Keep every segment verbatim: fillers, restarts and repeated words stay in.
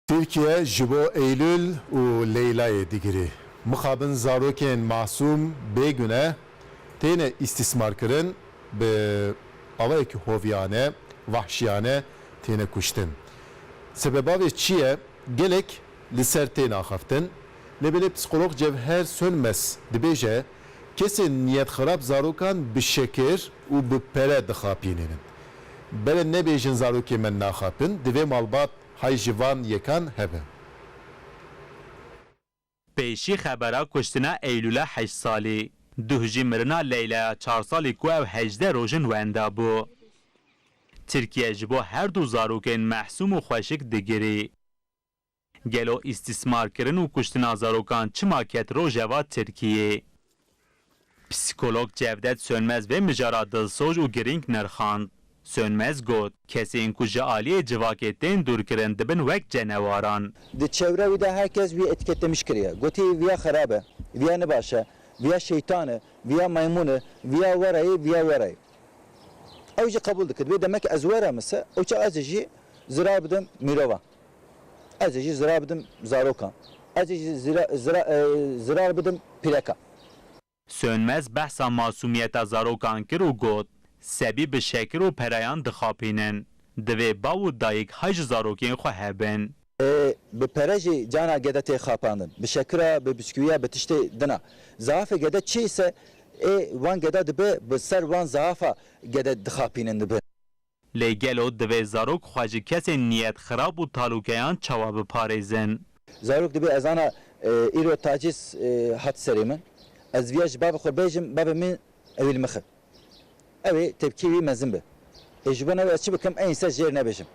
Tirkiye ji bo Eylül û Leyla'yê digirî. Mixabin zarokên masûm bêgune têne îstîsmarkirin, bi awayekî hoviyane, vahşiyane têne kuştin. Sebeba vê çi ye? Gelek li ser têne axaftin. Lê belê psîkolog Cevher Sönmez dibêje, kesên niyet xirab zarokan bi şekir û bi pere dixapînînin. Belê nebêjin zarokê me naxapin, divê malbat hay ji van yekan hebe. Pêşî xebera kuştina Eylûla heşt salî, duh jî mirina Leylaya çar salî ku ew hejdeh roj in wenda bû. Tirkiye ji bo her du zarokên mehsûm û xweşik digirî. Gelo îstîsmarkirin û kuştina zarokan çima ket rojeva Tirkiyê? Psîkolog Cevdet Sönmez vê mijara dilsoz û girîng nirxand. Sönmez got, kesên ku ji aliyê civakê tên dûrkirin dibin wek cenewaran. Di çewra wî de her kes wî etiketlemiş kiriye. Gotî viya xerab e, viya nibaş e, viya şeytan e, viya maymun e, viya were yê, viya were yê. Ew jî qebûl dikir. Dibê demek ez were mise, ew çax ez ê jî zirar bidim mirovan. Ez ê jî zirar bidim zarokan. Ez ê jî zira, zira, e, zirar bidim pîrekan. Sönmez behsa masûmiyeta zarokan kir û got, Sebî bi şekir û pereyan dixapînin. Divê bav û dayik hay ji zarokên xwe hebin. E, bi pere jî cana gede tê xapandin. Bi şekira, bi biskûya, bi tiştê dina. Zafê gede çi ise ê wan geda dibe bi ser wan zafa gede dixapînin dibe. Lê gelo divê zarok xwe ji kesên niyet xirab û talûkeyan çawa biparêzin? Zarok dibê ez ana e, îro taciz e, hat serê min. Ez viya ji bavê xwe bêjim, bavê min ewî li min xi. Ew ê tepkî wî mezin be. Ê ji bo ew ez çi bikim, ê înse jêr nebêjim.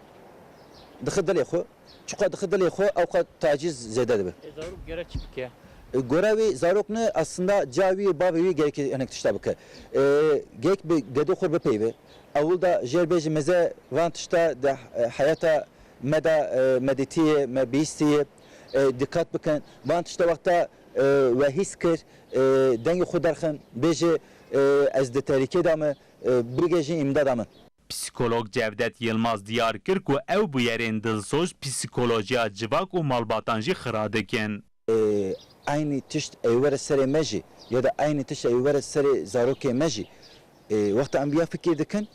Dixi dilê xwe. Çiqas dixi dilê xwe, ewqas taciz zêde dibe. Ê zarok gerek çi bike? E, gora wî zarok ne, aslında ca wî û bavê wî gerekê hinek tişta bike. E, gerek bi gedê xwe bipeyve. Ewil da jêr bêjî meze van tişta di e, heyata me de e, me dîtiye, me bihîstiye, e, dîqat bikin. Van tişta wexta e, we hîs kir, e, dengê xwe derxin, bêje e, ez di terîkê de me, e, bigihêjin îmdada min. Psîkolog Cevdet Yilmaz diyar kir ku ew bûyerên dilsoz psîkolojiya civak û malbatan jî xira dikin. E, eynî tişt ê were serê me jî ya da eynî tişt ê were serê zarokê me jî, e, wexta em viya fikir dikin,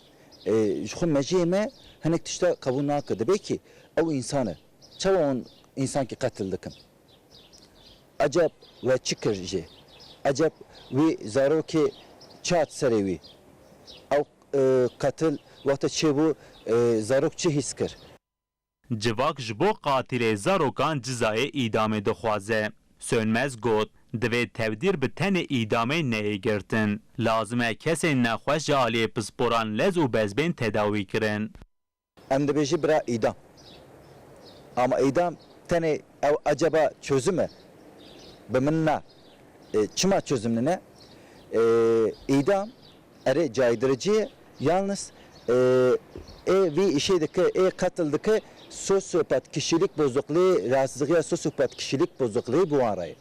e, ji xwe mejiyê me hinek tişta qebûl nake. Dibê kî ew însan e. Çawa hûn însankî qetil dikin? Eceb we çi kir jê? Eceb wî zarokê çi hat serê wî? Ew e, qetil wexta çêbû, e, zarok çi hîs kir? Civak ji bo qatilê zarokan cizayê îdamê dixwaze. Sönmez got, Divê tevdîr bi tenê îdamê neyê girtin. Lazim e kesên nexweş ji aliyê pisporan lez û bez bên tedawî kirin. Em dibêjî bira îdam. Ama îdam tenê ew eceba çözüm e? Bi min na. E, çima çözüm nine? E, îdam erê caydırıcı ye. Yalnız e, ê vî îşê dike, ê qetil dike, sosyopat kişilik bozukluğu, rahatsızlığı ya sosyopat kişilik bozukluğu bi wan re ye.